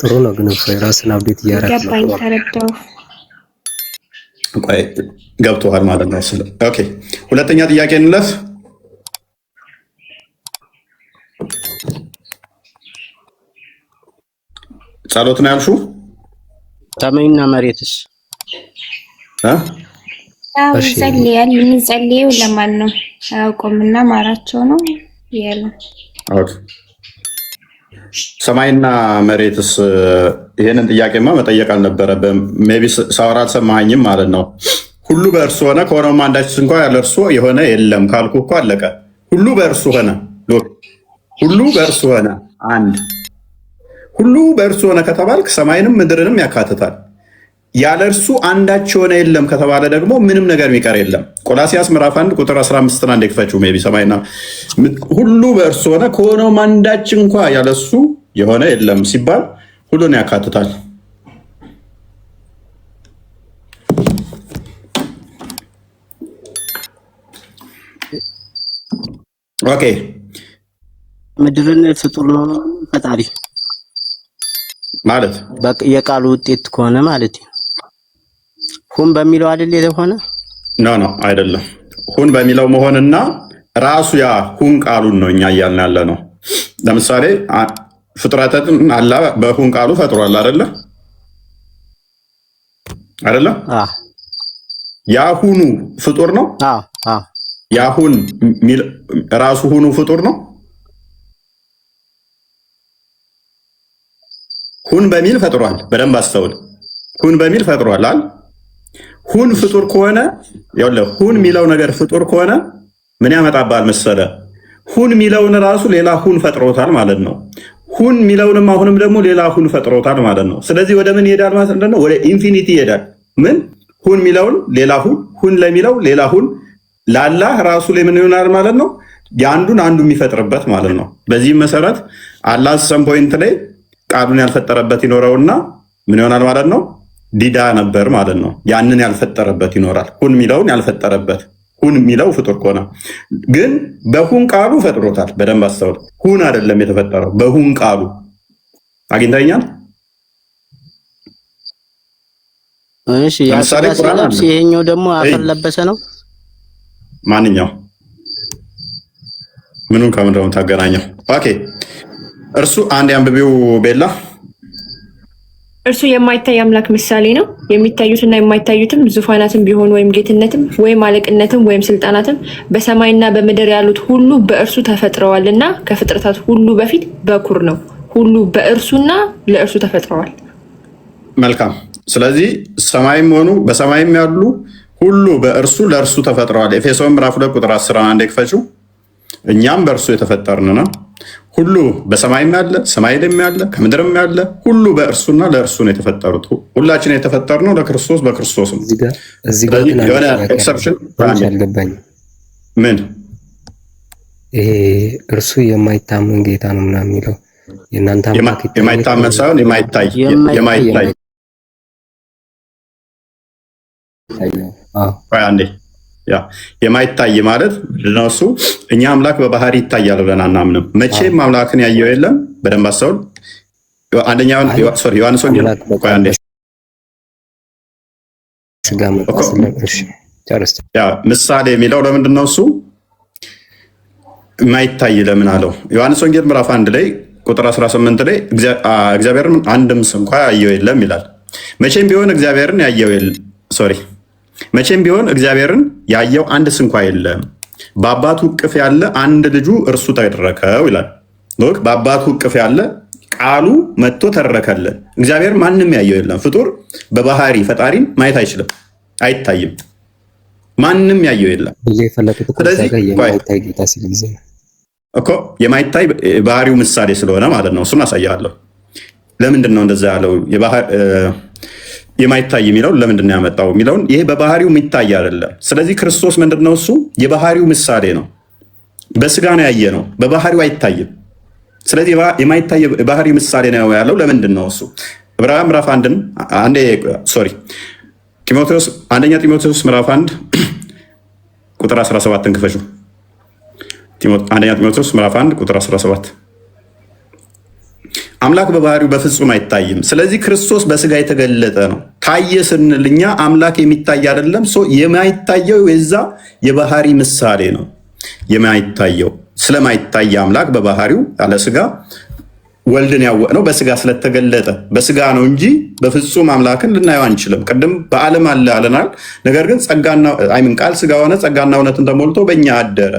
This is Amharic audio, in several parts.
ጥሩ ነው ግን እፎይ ራስን update እያደረክ ነው። ገባኝ፣ ተረዳው። ቆይ ገብቶሃል ማለት ነው። Okay ሁለተኛ ጥያቄ እንለፍ። ጸሎት ነው ያልሽው? ሰማይና መሬትስ እ? አዎ እሺ ይጸልያል። የሚጸልየው ለማን ነው? አያውቁምና ማራቸው ነው ያለ። Okay። ሰማይና መሬትስ? ይሄንን ጥያቄማ መጠየቅ አልነበረብህም። Maybe ሳወራ አልሰማኸኝም ማለት ነው። ሁሉ በእርሱ ሆነ፣ ከሆነውም አንዳች እንኳ ያለ እርሱ የሆነ የለም ካልኩ እኮ አለቀ። ሁሉ በእርሱ ሆነ። Look፣ ሁሉ በእርሱ ሆነ። አንድ ሁሉ በእርሱ ሆነ ከተባልክ ሰማይንም ምድርንም ያካትታል። ያለ እርሱ አንዳች የሆነ የለም ከተባለ ደግሞ ምንም ነገር የሚቀር የለም። ቆላሲያስ ምዕራፍ 1 ቁጥር 15 አንድ ክፈችው። Maybe ሰማይና ሁሉ በእርሱ ሆነ፣ ከሆነውም አንዳች እንኳ ያለ እሱ የሆነ የለም ሲባል ሁሉን ያካትታል። Okay ምድርን ፍጡር ነው ፈጣሪ ማለት የቃሉ ውጤት ከሆነ ማለት ነው። ሁን በሚለው አይደል የሆነ? No, no አይደለም። ሁን በሚለው መሆንና ራሱ ያ ሁን ቃሉን ነው እኛ እያልን ያለ ነው። ለምሳሌ ፍጥረትን አላህ በሁን ቃሉ ፈጥሯል አይደለ? አይደለ? አዎ። ያ ሁኑ ፍጡር ነው። አዎ። ያ ሁን ራሱ ሁኑ ፍጡር ነው። ሁን በሚል ፈጥሯል። በደንብ አስተውል። ሁን በሚል ፈጥሯል አይደል? ሁን ፍጡር ከሆነ፣ ይኸውልህ፣ ሁን የሚለው ነገር ፍጡር ከሆነ ምን ያመጣብሃል መሰለ? ሁን የሚለውን ራሱ ሌላ ሁን ፈጥሮታል ማለት ነው። ሁን የሚለውንም አሁንም ደግሞ ሌላ ሁን ፈጥሮታል ማለት ነው። ስለዚህ ወደ ምን ይሄዳል ማለት ነው? ወደ infinity ይሄዳል። ምን ሁን የሚለውን ሌላ ሁን፣ ሁን ለሚለው ሌላ ሁን፣ ለአላህ ራሱ ላይ ምን ይሆናል ማለት ነው? የአንዱን አንዱ የሚፈጥርበት ማለት ነው። በዚህም መሰረት አላህ some point ላይ ቃሉን ያልፈጠረበት ይኖረውና ምን ይሆናል ማለት ነው? ዲዳ ነበር ማለት ነው። ያንን ያልፈጠረበት ይኖራል። ሁን የሚለውን ያልፈጠረበት፣ ሁን የሚለው ፍጡር ከሆነ ግን በሁን ቃሉ ፈጥሮታል። በደንብ አስተውል። ሁን አይደለም የተፈጠረው፣ በሁን ቃሉ አግኝተኛል። እሺ፣ ያ ለምሳሌ ስጋ ቁርአን ሲለብስ አለ። ይሄኛው ደግሞ አፈር እይ፣ ለበሰ ነው። ማንኛው ምኑን ከምን ደግሞ ታገናኘው? Okay፣ እርሱ አንድ አንብቢው ቤላ። እርሱ የማይታይ አምላክ ምሳሌ ነው። የሚታዩትና የማይታዩትም ዙፋናትም ቢሆኑ ወይም ጌትነትም ወይም አለቅነትም ወይም ስልጣናትም በሰማይና በምድር ያሉት ሁሉ በእርሱ ተፈጥረዋልና ከፍጥረታት ሁሉ በፊት በኩር ነው። ሁሉ በእርሱና ለእርሱ ተፈጥረዋል። መልካም። ስለዚህ ሰማይም ሆኑ በሰማይም ያሉ ሁሉ በእርሱ ለእርሱ ተፈጥረዋል። ኤፌሶን ምዕራፍ 2 ቁጥር 10 አንዴ ክፈችው። እኛም በእርሱ የተፈጠርን ነው። ሁሉ በሰማይም ያለ፣ ሰማይ ላይም ያለ፣ ከምድርም ያለ ሁሉ በእርሱና ለእርሱ ነው የተፈጠሩት። ሁላችን የተፈጠርነው ለክርስቶስ በክርስቶስ ነው። እዚህ ጋር ስለዚህ ግን አንድ የሆነ ጥያቄ አለኝ። Exception ትንሽ አልገባኝም። ምን? ይሄ እርሱ የማይታመን ጌታ ነው ምናምን የሚለው የእናንተ አምላክ ይታያል? የማይታመን ሳይሆን የማይታይ። የማይታይ። የማይታይ። የማይታየው። አዎ። ቆይ አንዴ፣ ያ የማይታይ ማለት ምንድነው? እሱ እኛ አምላክ በባህሪ ይታያል ብለን አናምንም። መቼም አምላክን ያየው የለም። በደንብ አስተውል። አንደኛውን አይ Sorry፣ ዮሐንስ ወንጌል አምላክ ቆይ በቃል አንዴ። በስጋ መጣ እኮ ስለ እሺ ጨርስ። ያ ምሳሌ የሚለው ለምንድን ነው? እሱ የማይታይ ለምን አለው? ዮሐንስ ወንጌል ምዕራፍ 1 ላይ ቁጥር 18 ላይ እግዚአብሔርን አንድም ስንኳ ያየው የለም ይላል። መቼም ቢሆን እግዚአብሔርን ያየው የለም፣ sorry፣ መቼም ቢሆን እግዚአብሔርን ያየው አንድ ስንኳ የለም፣ በአባቱ እቅፍ ያለ አንድ ልጁ እርሱ ተረከው ይላል። Look፣ በአባቱ እቅፍ ያለ ቃሉ መጥቶ ተረከልን። እግዚአብሔር ማንም ያየው የለም። ፍጡር በባህሪ ፈጣሪን ማየት አይችልም፣ አይታይም። ማንም ያየው የለም። ብዙ የፈለኩት እኮ እዛ ስለዚህ ጋር ቆይ የማይታይ ጌታ ሲል ጊዜ ነው። እኮ የማይታይ ባህሪው ምሳሌ ስለሆነ ማለት ነው። እሱን አሳያለሁ። ለምንድን ነው እንደዛ ያለው? የማይታይ የሚለው ለምንድን ነው ያመጣው የሚለውን፣ ይሄ በባህሪው የሚታይ አይደለም። ስለዚህ ክርስቶስ ምንድን ነው? እሱ የባህሪው ምሳሌ ነው። በስጋ ነው ያየ ነው፣ በባህሪው አይታይም። ስለዚህ የማይታይ ባህሪው ምሳሌ ነው ያለው ለምንድን ነው እሱ? ዕብራውያን ምዕራፍ 1ን አንዴ፣ sorry፣ ጢሞቴዎስ፣ አንደኛ ጢሞቴዎስ ምዕራፍ 1 ቁጥር 17ን ክፈቹ። አንደኛ ጢሞቴዎስ ምዕራፍ 1 ቁጥር 17። አምላክ በባህሪው በፍጹም አይታይም። ስለዚህ ክርስቶስ በስጋ የተገለጠ ነው። ታየ ስንል እኛ አምላክ የሚታይ አይደለም። So የማይታየው የዛ የባህሪ ምሳሌ ነው። የማይታየው ስለማይታይ አምላክ በባህሪው ያለ ስጋ ወልድን ያወቅነው በስጋ ስለተገለጠ በስጋ ነው እንጂ በፍጹም አምላክን ልናየው አንችልም። ቅድም በዓለም አለ አለናል። ነገር ግን ጸጋና I mean ቃል ስጋ ሆነ፣ ጸጋና እውነትን ተሞልቶ በእኛ አደረ።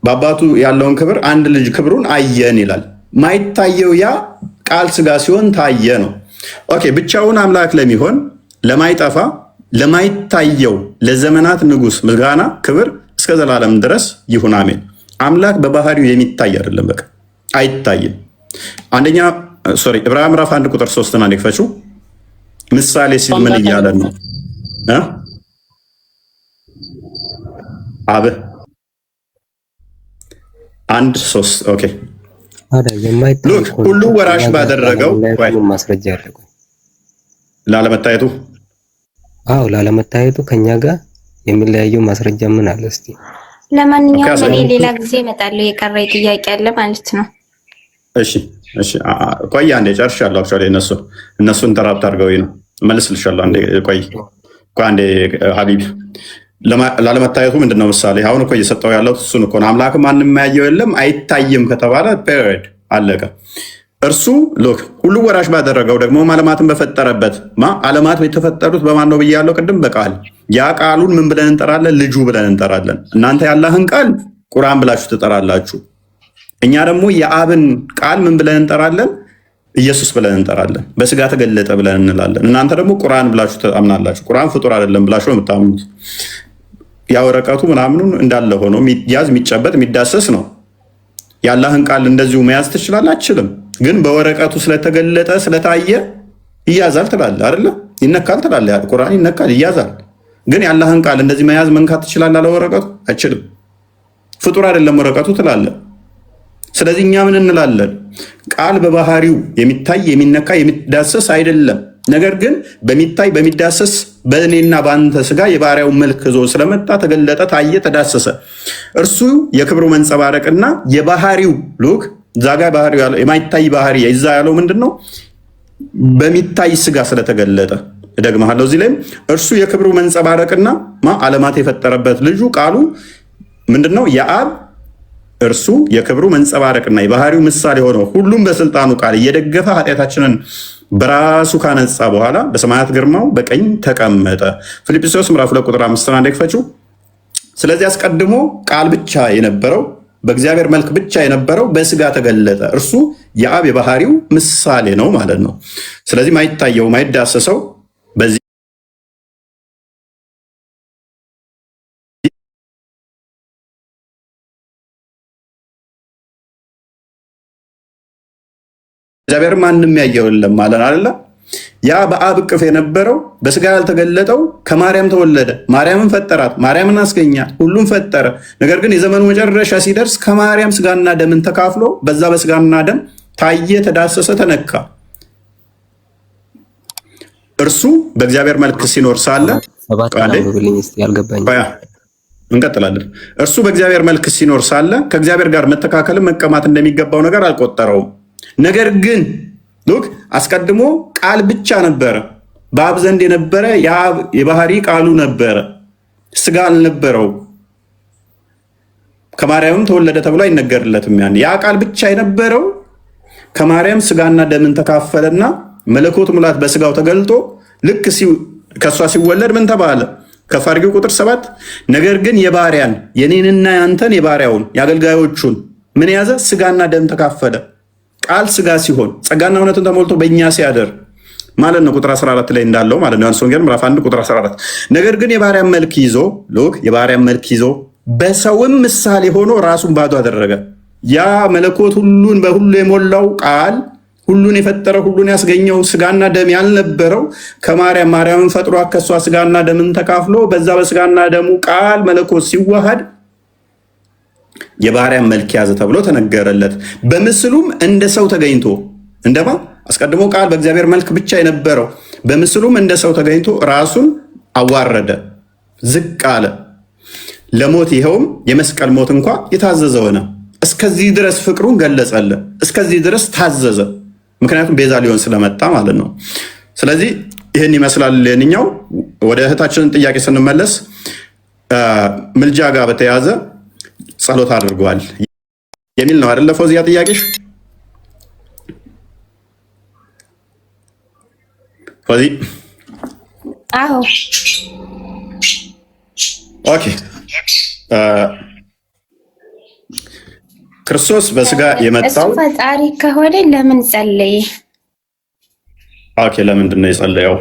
በአባቱ ያለውን ክብር አንድ ልጅ ክብሩን አየን ይላል። ማይታየው ያ ቃል ስጋ ሲሆን ታየ ነው። Okay፣ ብቻውን አምላክ ለሚሆን፣ ለማይጠፋ፣ ለማይታየው፣ ለዘመናት ንጉስ ምስጋና ክብር እስከ ዘላለም ድረስ ይሁን፣ አሜን። አምላክ በባህሪው የሚታይ አይደለም፣ በቃ አይታይም። አንደኛ፣ sorry፣ ዕብራውያን ምዕራፍ 1 ቁጥር 3ን አንዴ ክፈችው። ምሳሌ ሲል ምን እያለን ነው? እ? አብ 1:3፣ okay። ታዲያ የማይታይ Look፣ ከሆነ ሁሉ ወራሽ ከእኛ ጋር ባደረገው ላለመለያየቱ ምን ማስረጃ አለ? ቆይ። ላለመታየቱ? አዎ፣ ላለመታየቱ ከኛ ጋር የሚለያየው ማስረጃ ምን አለ እስቲ? ለማንኛውም እኔ አሳይ። ሌላ ጊዜ እመጣለሁ። የቀረ ጥያቄ አለ ማለት ነው። እሺ፣ ቆይ አንዴ ጨርሻለሁ። Actually እነሱን interrupt አድርገውኝ ነው፣ እመልስልሻለሁ። አንዴ ቆይ፣ ቆይ አንዴ ሀቢብ። ላለመታየቱ ምንድን ነው ምሳሌ? አሁን እኮ እየሰጠው ያለው እሱን እኮ ነው። አምላክ ማንም የሚያየው የለም፣ አይታይም ከተባለ period፣ አለቀ። እርሱ፣ look፣ ሁሉ ወራሽ ባደረገው ደግሞ ዓለማትን በፈጠረበት ማ ዓለማት የተፈጠሩት በማን ነው ብያለሁ ቅድም፣ በቃል። ያ ቃሉን ምን ብለን እንጠራለን? ልጁ ብለን እንጠራለን። እናንተ የአላህን ቃል ቁርአን ብላችሁ ትጠራላችሁ። እኛ ደግሞ የአብን ቃል ምን ብለን እንጠራለን? ኢየሱስ ብለን እንጠራለን። በስጋ ተገለጠ ብለን እንላለን። እናንተ ደግሞ ቁርአን ብላችሁ ታምናላችሁ። ቁርአን ፍጡር አይደለም ብላችሁ ነው የምታምኑት። ያ ወረቀቱ ምናምኑን እንዳለ ሆኖ የሚያዝ፣ የሚጨበጥ፣ የሚዳሰስ ነው። የአላህን ቃል እንደዚሁ መያዝ ትችላለህ? አትችልም። ግን በወረቀቱ ስለተገለጠ፣ ስለታየ ይያዛል ትላለህ አይደለ? ይነካል ትላለህ። ቁርአን ይነካል፣ ይያዛል። ግን የአላህን ቃል እንደዚህ መያዝ መንካት ትችላለህ? አለ ወረቀቱ አይችልም። ፍጡር አይደለም ወረቀቱ ትላለህ። ስለዚህ እኛ ምን እንላለን? ቃል በባህሪው የሚታይ፣ የሚነካ፣ የሚዳሰስ አይደለም። ነገር ግን በሚታይ፣ በሚዳሰስ በእኔና በአንተ ስጋ የባሪያው መልክ ይዞ ስለመጣ ተገለጠ፣ ታየ፣ ተዳሰሰ። እርሱ የክብሩ መንጸባረቅና የባህሪው፣ look፣ እዛ ጋ ባህሪው ያለው የማይታይ ባህሪ እዛ ያለው ምንድን ነው? በሚታይ ስጋ ስለተገለጠ። እደግምሃለሁ። እዚህ ላይም እርሱ የክብሩ መንጸባረቅና ማ ዓለማት የፈጠረበት ልጁ ቃሉ ምንድን ነው? የአብ እርሱ የክብሩ መንጸባረቅና የባህሪው ምሳሌ ሆነው ሁሉም በስልጣኑ ቃል እየደገፈ ኃጢአታችንን በራሱ ካነጻ በኋላ በሰማያት ግርማው በቀኝ ተቀመጠ። ፊልጵስዩስ ምዕራፍ 2 ቁጥር 5 አንዴ ክፈችው። ስለዚህ አስቀድሞ ቃል ብቻ የነበረው፣ በእግዚአብሔር መልክ ብቻ የነበረው በስጋ ተገለጠ። እርሱ የአብ የባህሪው ምሳሌ ነው ማለት ነው። ስለዚህ ማይታየው፣ ማይዳሰሰው በዚህ እግዚአብሔር ማንም ያየው የለም ማለት አይደለ? ያ በአብ እቅፍ የነበረው፣ በስጋ ያልተገለጠው ከማርያም ተወለደ። ማርያምን ፈጠራት፣ ማርያምን አስገኛት፣ ሁሉም ፈጠረ። ነገር ግን የዘመኑ መጨረሻ ሲደርስ ከማርያም ስጋና ደምን ተካፍሎ በዛ በስጋና ደም ታየ፣ ተዳሰሰ፣ ተነካ። እርሱ በእግዚአብሔር መልክ ሲኖር ሳለ 7 ቃሌ አንብብልኝ እስቲ፣ አልገባኝም። ቆያ እንቀጥላለን። እርሱ በእግዚአብሔር መልክ ሲኖር ሳለ ከእግዚአብሔር ጋር መተካከልን መቀማት እንደሚገባው ነገር አልቆጠረውም። ነገር ግን፣ look፣ አስቀድሞ ቃል ብቻ ነበረ፣ በአብ ዘንድ የነበረ የአብ የባህሪ ቃሉ ነበረ፣ ስጋ አልነበረው። ከማርያምም ተወለደ ተብሎ አይነገርለትም። ያን ያ ቃል ብቻ የነበረው ከማርያም ስጋና ደምን ተካፈለና መለኮት ሙላት በስጋው ተገልጦ ልክ ከእሷ ሲወለድ ምን ተባለ? ከፍ አድርጊው ቁጥር 7። ነገር ግን የባሪያን፣ የኔንና ያንተን፣ የባሪያውን፣ የአገልጋዮቹን ምን ያዘ? ስጋና ደም ተካፈለ። ቃል ስጋ ሲሆን ጸጋና እውነትን ተሞልቶ በእኛ ሲያደር ማለት ነው። ቁጥር 14 ላይ እንዳለው ማለት ነው። ዮሐንስ ወንጌል ምዕራፍ 1 ቁጥር 14። ነገር ግን የባሪያን መልክ ይዞ፣ look፣ የባሪያን መልክ ይዞ በሰውም ምሳሌ ሆኖ ራሱን ባዶ አደረገ። ያ መለኮት፣ ሁሉን በሁሉ የሞላው ቃል፣ ሁሉን የፈጠረ፣ ሁሉን ያስገኘው፣ ስጋና ደም ያልነበረው ከማርያም፣ ማርያምን ፈጥሮ ከሷ ስጋና ደምን ተካፍሎ በዛ በስጋና ደሙ ቃል መለኮት ሲዋሃድ የባሪያን መልክ ያዘ ተብሎ ተነገረለት። በምስሉም እንደ ሰው ተገኝቶ፣ እንደማ አስቀድሞ ቃል በእግዚአብሔር መልክ ብቻ የነበረው በምስሉም እንደ ሰው ተገኝቶ ራሱን አዋረደ፣ ዝቅ አለ፣ ለሞት ይኸውም የመስቀል ሞት እንኳ የታዘዘ ሆነ። እስከዚህ ድረስ ፍቅሩን ገለጸልን። እስከዚህ ድረስ ታዘዘ። ምክንያቱም ቤዛ ሊሆን ስለመጣ ማለት ነው። ስለዚህ ይህን ይመስላል። ሌንኛው ወደ እህታችንን ጥያቄ ስንመለስ ምልጃ ጋር በተያያዘ ጸሎት አድርገዋል የሚል ነው አይደለ? ፎዚያ ጥያቄሽ ፎዚ? አዎ። Okay። ክርስቶስ በስጋ የመጣው እሱ ፈጣሪ ከሆነ ለምን ጸለየ? Okay፣ ለምንድን ነው የጸለየው?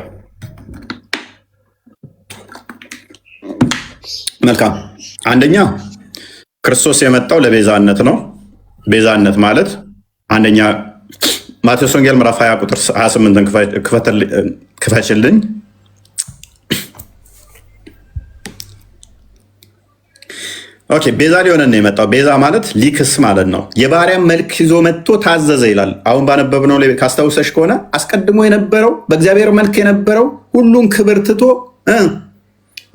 መልካም። አንደኛ ክርስቶስ የመጣው ለቤዛነት ነው። ቤዛነት ማለት አንደኛ ማቴዎስ ወንጌል ምዕራፍ 20 ቁጥር 28ን ክፈችልኝ። Okay፣ ቤዛ ሊሆነን ነው የመጣው። ቤዛ ማለት ሊክስ ማለት ነው። የባሪያን መልክ ይዞ መጥቶ ታዘዘ ይላል። አሁን ባነበብነው ላይ ካስታውሰሽ ከሆነ አስቀድሞ የነበረው በእግዚአብሔር መልክ የነበረው ሁሉን ክብር ትቶ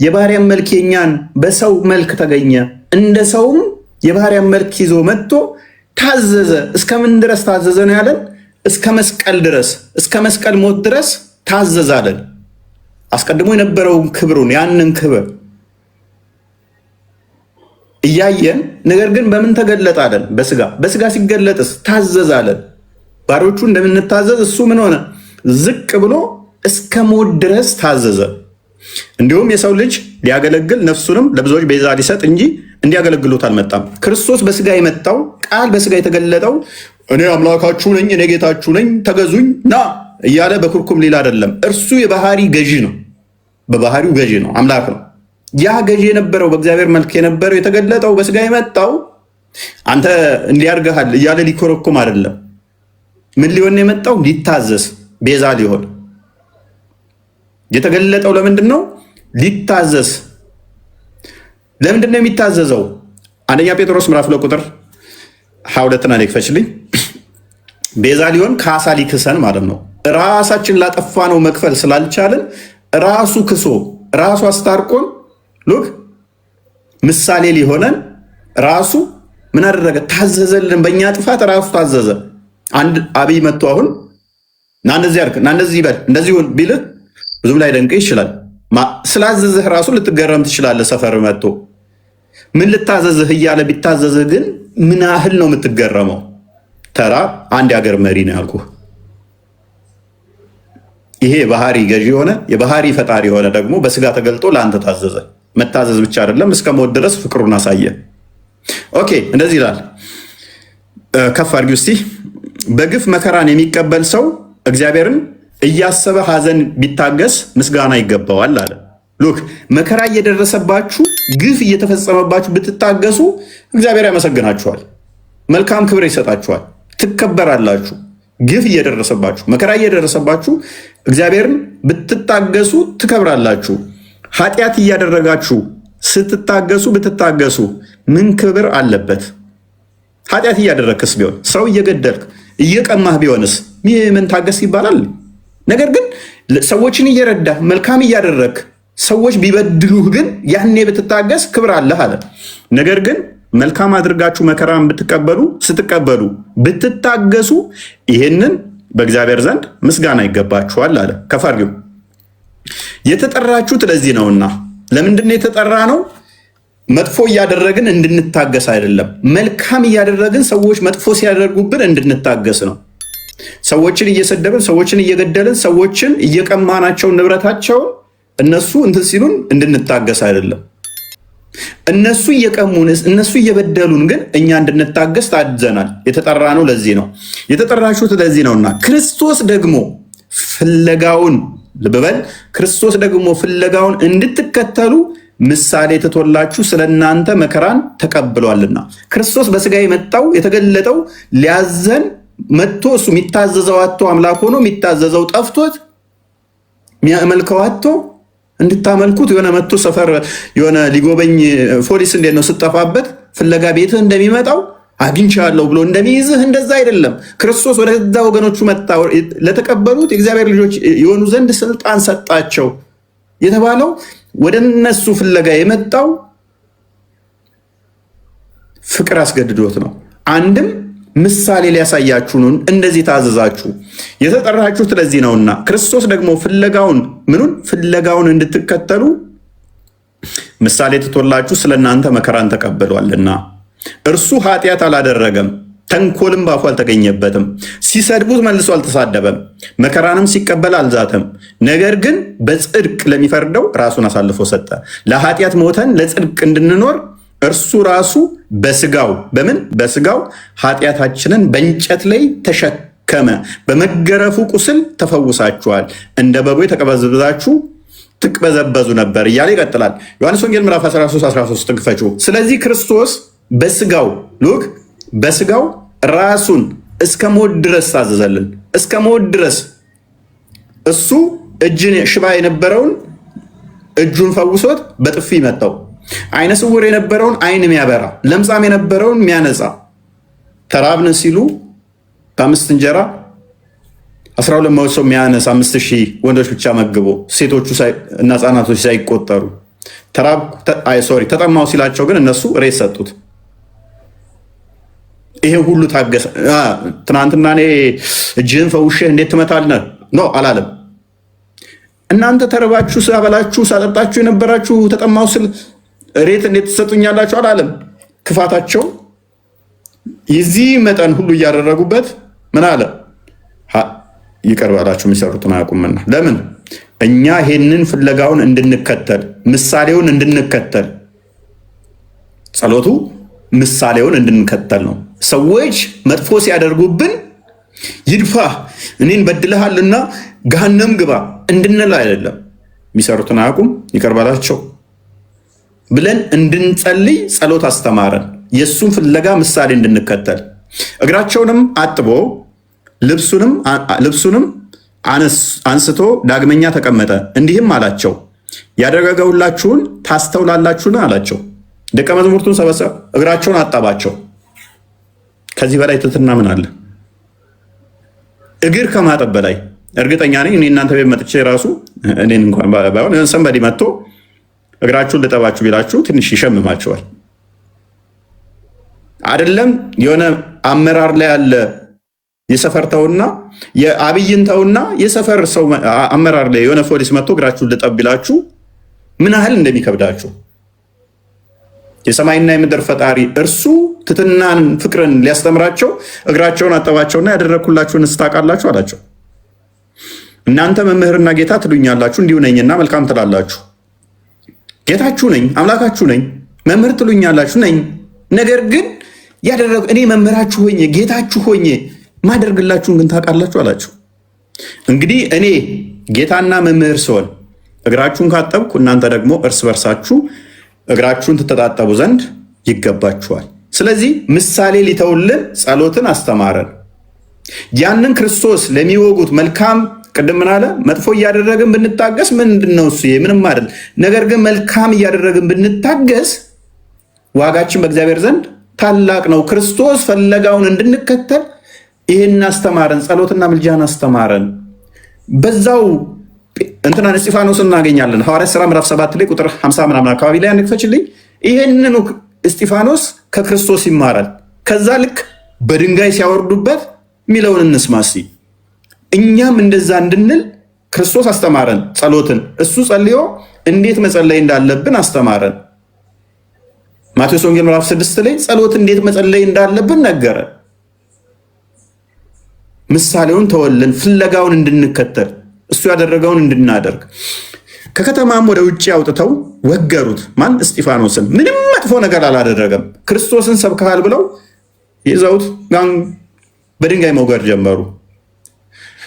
የባሪያን መልክ የኛን በሰው መልክ ተገኘ። እንደ ሰውም የባሪያን መልክ ይዞ መጥቶ ታዘዘ። እስከምን ድረስ ታዘዘ ነው ያለን? እስከ መስቀል ድረስ፣ እስከ መስቀል ሞት ድረስ ታዘዘ አለን። አስቀድሞ የነበረውን ክብሩን ያንን ክብር እያየን ነገር ግን በምን ተገለጠ አለን? በስጋ። በስጋ ሲገለጥስ ታዘዘ አለን። ባሮቹ እንደምንታዘዝ እሱ ምን ሆነ? ዝቅ ብሎ እስከ ሞት ድረስ ታዘዘ። እንዲሁም የሰው ልጅ ሊያገለግል ነፍሱንም ለብዙዎች ቤዛ ሊሰጥ እንጂ እንዲያገለግሉት አልመጣም። ክርስቶስ በስጋ የመጣው ቃል በስጋ የተገለጠው እኔ አምላካችሁ ነኝ፣ እኔ ጌታችሁ ነኝ፣ ተገዙኝ ና እያለ በኩርኩም ሌላ አይደለም። እርሱ የባህሪ ገዢ ነው። በባህሪው ገዢ ነው፣ አምላክ ነው። ያ ገዢ የነበረው በእግዚአብሔር መልክ የነበረው የተገለጠው በስጋ የመጣው አንተ እንዲያርገሃል እያለ ሊኮረኩም አይደለም። ምን ሊሆን የመጣው? ሊታዘዝ፣ ቤዛ ሊሆን የተገለጠው። ለምንድን ነው ሊታዘዝ? ለምንድን ነው የሚታዘዘው? አንደኛ ጴጥሮስ ምዕራፍ 2 ቁጥር 22 ና ክፈችልኝ። ቤዛ ሊሆን ካሳ ሊክሰን ማለት ነው። ራሳችን ላጠፋ ነው መክፈል ስላልቻልን ራሱ ክሶ ራሱ አስታርቆን look ምሳሌ ሊሆነን ራሱ ምን አደረገ? ታዘዘልን። በእኛ ጥፋት ራሱ ታዘዘ። አንድ አብይ መጥቶ አሁን ና እንደዚህ አድርግ፣ ና እንደዚህ ይበል፣ እንደዚህ ሁን ቢልህ ብዙም ላይ ደንቅ ይችላል። ስላዘዝህ ራሱ ልትገረም ትችላለህ። ሰፈር መጥቶ ምን ልታዘዝህ እያለ ቢታዘዝህ ግን ምን ያህል ነው የምትገረመው? ተራ አንድ የሀገር መሪ ነው ያልኩህ። ይሄ የባህሪ ገዢ የሆነ የባህሪ ፈጣሪ የሆነ ደግሞ በስጋ ተገልጦ ለአንተ ታዘዘ። መታዘዝ ብቻ አይደለም፣ እስከ ሞት ድረስ ፍቅሩን አሳየ። Okay፣ እንደዚህ ይላል። ከፍ አድርጊው እስቲ። በግፍ መከራን የሚቀበል ሰው እግዚአብሔርን እያሰበ ሐዘን ቢታገስ ምስጋና ይገባዋል አለ። Look፣ መከራ እየደረሰባችሁ ግፍ እየተፈጸመባችሁ ብትታገሱ እግዚአብሔር ያመሰግናችኋል፣ መልካም ክብር ይሰጣችኋል፣ ትከበራላችሁ። ግፍ እየደረሰባችሁ መከራ እየደረሰባችሁ እግዚአብሔርን ብትታገሱ ትከብራላችሁ። ኃጢአት እያደረጋችሁ ስትታገሱ ብትታገሱ ምን ክብር አለበት? ኃጢአት እያደረግክስ ቢሆን ሰው እየገደልክ እየቀማህ ቢሆንስ ምን ታገስ ይባላል? ነገር ግን ሰዎችን እየረዳህ መልካም እያደረግክ ሰዎች ቢበድሉህ ግን ያኔ ብትታገስ ክብር አለህ አለ። ነገር ግን መልካም አድርጋችሁ መከራን ብትቀበሉ ስትቀበሉ ብትታገሱ ይህንን በእግዚአብሔር ዘንድ ምስጋና ይገባችኋል አለ። ከፍ አድርጊው። የተጠራችሁት ለዚህ ነውና። ለምንድን ነው የተጠራ ነው? መጥፎ እያደረግን እንድንታገስ አይደለም። መልካም እያደረግን ሰዎች መጥፎ ሲያደርጉብን እንድንታገስ ነው። ሰዎችን እየሰደብን፣ ሰዎችን እየገደልን፣ ሰዎችን እየቀማናቸው ንብረታቸውን እነሱ እንትን ሲሉን እንድንታገስ አይደለም። እነሱ እየቀሙን እነሱ እየበደሉን ግን እኛ እንድንታገስ ታዘናል። የተጠራ ነው ለዚህ ነው የተጠራችሁት ለዚህ ነውና ክርስቶስ ደግሞ ፍለጋውን ልብ በል፣ ክርስቶስ ደግሞ ፍለጋውን እንድትከተሉ ምሳሌ ትቶላችሁ ስለ እናንተ መከራን ተቀብሏልና። ክርስቶስ በስጋ የመጣው የተገለጠው ሊያዘን መጥቶ እሱ የሚታዘዘው አጥቶ አምላክ ሆኖ የሚታዘዘው ጠፍቶት የሚያመልከው አጥቶ እንድታመልኩት የሆነ መጥቶ ሰፈር የሆነ ሊጎበኝ ፖሊስ እንዴት ነው ስጠፋበት ፍለጋ ቤትህ እንደሚመጣው አግኝቻለሁ ብሎ እንደሚይዝህ እንደዛ አይደለም። ክርስቶስ ወደ ገዛ ወገኖቹ መጣ፣ ለተቀበሉት የእግዚአብሔር ልጆች የሆኑ ዘንድ ስልጣን ሰጣቸው የተባለው ወደ እነሱ ፍለጋ የመጣው ፍቅር አስገድዶት ነው። አንድም ምሳሌ ሊያሳያችሁ ነው እንደዚህ ታዘዛችሁ። የተጠራችሁት ለዚህ ነውና ክርስቶስ ደግሞ ፍለጋውን ምኑን ፍለጋውን እንድትከተሉ ምሳሌ ትቶላችሁ ስለ እናንተ መከራን ተቀብሏልና። እርሱ ኃጢአት አላደረገም፣ ተንኮልም ባፉ አልተገኘበትም። ሲሰድቡት መልሶ አልተሳደበም፣ መከራንም ሲቀበል አልዛተም። ነገር ግን በጽድቅ ለሚፈርደው ራሱን አሳልፎ ሰጠ። ለኃጢአት ሞተን ለጽድቅ እንድንኖር እርሱ ራሱ በስጋው በምን በስጋው ኃጢአታችንን በእንጨት ላይ ተሸከመ። በመገረፉ ቁስል ተፈውሳችኋል። እንደ በጎች ተቀበዝብዛችሁ ትቅበዘበዙ ነበር እያለ ይቀጥላል። ዮሐንስ ወንጌል ምዕራፍ 13 13 ክፈቹ። ስለዚህ ክርስቶስ በስጋው፣ look፣ በስጋው ራሱን እስከ ሞት ድረስ ታዘዘልን። እስከ ሞት ድረስ። እሱ እጅን ሽባ የነበረውን እጁን ፈውሶት በጥፊ መታው። አይነ ስውር የነበረውን አይን የሚያበራ፣ ለምጻም የነበረውን የሚያነጻ፣ ተራብን ሲሉ በ5 እንጀራ 12 መሶብ የሚያነሳ፣ 5,000 ወንዶች ብቻ መግቦ ሴቶቹ እና ህጻናቶች ሳይቆጠሩ፣ sorry፣ ተጠማው ሲላቸው ግን እነሱ ሬት ሰጡት። ይሄ ሁሉ ታገሰ። ትናንትና እኔ እጅህን ፈውሼህ እንዴት ትመታለህ? No አላለም። እናንተ ተርባችሁ ሳበላችሁ ሳጠጣችሁ የነበራችሁ ተጠማው ስል ሬት እንዴት ትሰጡኛላችሁ አላለም። ክፋታቸው የዚህ መጠን ሁሉ እያደረጉበት ምን አለ? ይቅር በላቸው የሚሰሩትን አያውቁምና። ለምን? እኛ ይሄንን ፍለጋውን እንድንከተል፣ ምሳሌውን እንድንከተል፣ ጸሎቱ ምሳሌውን እንድንከተል ነው። ሰዎች መጥፎ ሲያደርጉብን ይድፋህ፣ እኔን በድለሃልና ገሃነም ግባ እንድንል አይደለም። የሚሰሩትን አያውቁም፣ ይቅር በላቸው ብለን እንድንጸልይ ጸሎት አስተማረን። የእሱን ፍለጋ ምሳሌ እንድንከተል። እግራቸውንም አጥቦ ልብሱንም አንስቶ ዳግመኛ ተቀመጠ፣ እንዲህም አላቸው፣ ያደረገሁላችሁን ታስተውላላችሁን? አላቸው። ደቀ መዛሙርቱን ሰበሰበ፣ እግራቸውን አጠባቸው። ከዚህ በላይ ትህትና ምን አለ? እግር ከማጠብ በላይ። እርግጠኛ ነኝ እኔ እናንተ ቤት መጥቼ ራሱ፣ እኔን እንኳን ባይሆን somebody መጥቶ እግራችሁን ልጠባችሁ ቢላችሁ ትንሽ ይሸምማችኋል። አይደለም የሆነ አመራር ላይ ያለ የሰፈር ተውና የአብይን ተውና የሰፈር ሰው አመራር ላይ የሆነ ፖሊስ መጥቶ እግራችሁን ልጠብ ቢላችሁ ምን ያህል እንደሚከብዳችሁ፣ የሰማይና የምድር ፈጣሪ እርሱ ትህትናን፣ ፍቅርን ሊያስተምራቸው እግራቸውን አጠባቸውና ያደረግኩላችሁን ታውቃላችሁ አላቸው። እናንተ መምህርና ጌታ ትሉኛላችሁ፣ እንዲሁ ነኝና መልካም ትላላችሁ። ጌታችሁ ነኝ፣ አምላካችሁ ነኝ፣ መምህር ትሉኛላችሁ፣ ነኝ። ነገር ግን ያደረግ እኔ መምህራችሁ ሆኜ ጌታችሁ ሆኜ ማደርግላችሁን ግን ታውቃላችሁ አላቸው። እንግዲህ እኔ ጌታና መምህር ስሆን እግራችሁን ካጠብኩ እናንተ ደግሞ እርስ በርሳችሁ እግራችሁን ትተጣጠቡ ዘንድ ይገባችኋል። ስለዚህ ምሳሌ ሊተውልን ጸሎትን አስተማረን። ያንን ክርስቶስ ለሚወጉት መልካም፣ ቅድም ምን አለ? መጥፎ እያደረግን ብንታገስ ምንድን ነው እሱ? ምንም አይደል። ነገር ግን መልካም እያደረግን ብንታገስ ዋጋችን በእግዚአብሔር ዘንድ ታላቅ ነው። ክርስቶስ ፈለጋውን እንድንከተል ይህን አስተማረን፣ ጸሎትና ምልጃን አስተማረን። በዛው እንትናን እስጢፋኖስ እናገኛለን። ሐዋርያት ሥራ ምዕራፍ 7 ላይ ቁጥር 50 ምናምን አካባቢ ላይ አንክፈችልኝ። ይህንኑ እስጢፋኖስ ከክርስቶስ ይማራል። ከዛ ልክ በድንጋይ ሲያወርዱበት የሚለውን እንስማ እስኪ። እኛም እንደዛ እንድንል ክርስቶስ አስተማረን ጸሎትን። እሱ ጸልዮ እንዴት መጸለይ እንዳለብን አስተማረን። ማቴዎስ ወንጌል ምዕራፍ 6 ላይ ጸሎት እንዴት መጸለይ እንዳለብን ነገረን። ምሳሌውን ተወልን፣ ፍለጋውን እንድንከተል፣ እሱ ያደረገውን እንድናደርግ። ከከተማም ወደ ውጭ አውጥተው ወገሩት። ማን? እስጢፋኖስን። ምንም መጥፎ ነገር አላደረገም። ክርስቶስን ሰብከሃል ብለው ይዘውት በድንጋይ መውገር ጀመሩ።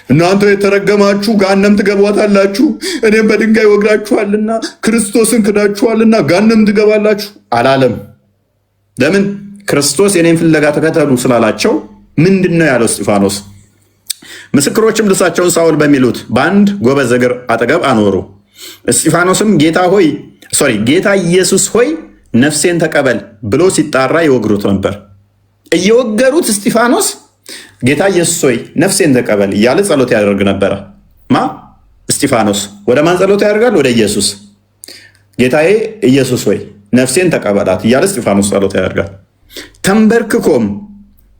እናንተ የተረገማችሁ ገሃነም ትገባላችሁ፣ እኔን በድንጋይ ወግራችኋልና ክርስቶስን ክዳችኋልና ገሃነም ትገባላችሁ አላለም። ለምን? ክርስቶስ የኔን ፍለጋ ተከተሉ ስላላቸው። ምንድን ነው ያለው እስጢፋኖስ? ምስክሮችም ልብሳቸውን ሳውል በሚሉት በአንድ ጎበዝ እግር አጠገብ አኖሩ። እስጢፋኖስም ጌታ ሆይ፣ sorry፣ ጌታ ኢየሱስ ሆይ ነፍሴን ተቀበል ብሎ ሲጣራ ይወግሩት ነበር። እየወገሩት እስጢፋኖስ ጌታ ኢየሱስ ሆይ ነፍሴን ተቀበል እያለ ጸሎት ያደርግ ነበረ። ማ? እስጢፋኖስ። ወደ ማን ጸሎት ያደርጋል? ወደ ኢየሱስ። ጌታዬ ኢየሱስ ሆይ ነፍሴን ተቀበላት እያለ እስጢፋኖስ ጸሎት ያደርጋል። ተንበርክኮም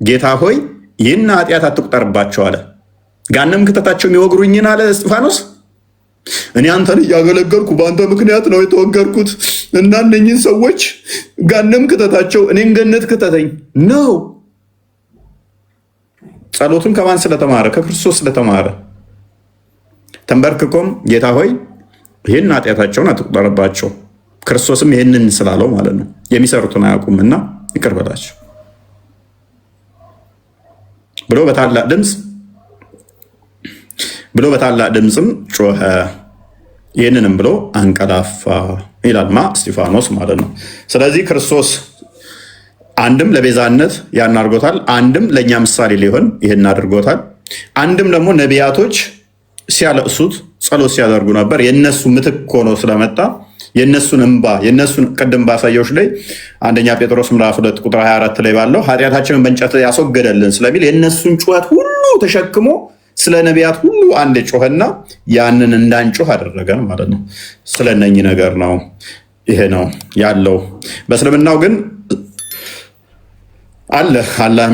ጌታ ሆይ ይህን ኃጢአት አትቁጠርባቸው አለ። ገሃነም ክተታቸው የሚወግሩኝን አለ እስጢፋኖስ። እኔ አንተን እያገለገልኩ በአንተ ምክንያት ነው የተወገርኩት እና እነኝህን ሰዎች ገሃነም ክተታቸው፣ እኔን ገነት ክተተኝ ነው። ጸሎቱን ከማን ስለተማረ? ከክርስቶስ ስለተማረ ተንበርክኮም ጌታ ሆይ ይህን ኃጢአታቸውን አትቁጠርባቸው፣ ክርስቶስም ይህንን ስላለው ማለት ነው። የሚሰሩትን አያውቁምና ይቅር በላቸው ብሎ በታላቅ ድምፅም ጮኸ። ይህንንም ብሎ አንቀላፋ ይላል ማ እስጢፋኖስ ማለት ነው። ስለዚህ ክርስቶስ አንድም ለቤዛነት ያን አድርጎታል፣ አንድም ለእኛ ምሳሌ ሊሆን ይህን አድርጎታል፣ አንድም ደግሞ ነቢያቶች ሲያለቅሱት ጸሎት ሲያደርጉ ነበር። የእነሱ ምትክ ሆኖ ስለመጣ የእነሱን እንባ የእነሱን ቅድም ባሳየዎች ላይ አንደኛ ጴጥሮስ ምዕራፍ 2 ቁጥር 24 ላይ ባለው ኃጢአታችንን በእንጨት ያስወገደልን ስለሚል የእነሱን ጩኸት ሁሉ ተሸክሞ ስለ ነቢያት ሁሉ አንድ ጮኸና ያንን እንዳንጮህ አደረገን ማለት ነው። ስለ እነኚህ ነገር ነው ይሄ ነው ያለው። በእስልምናው ግን አለ አላህ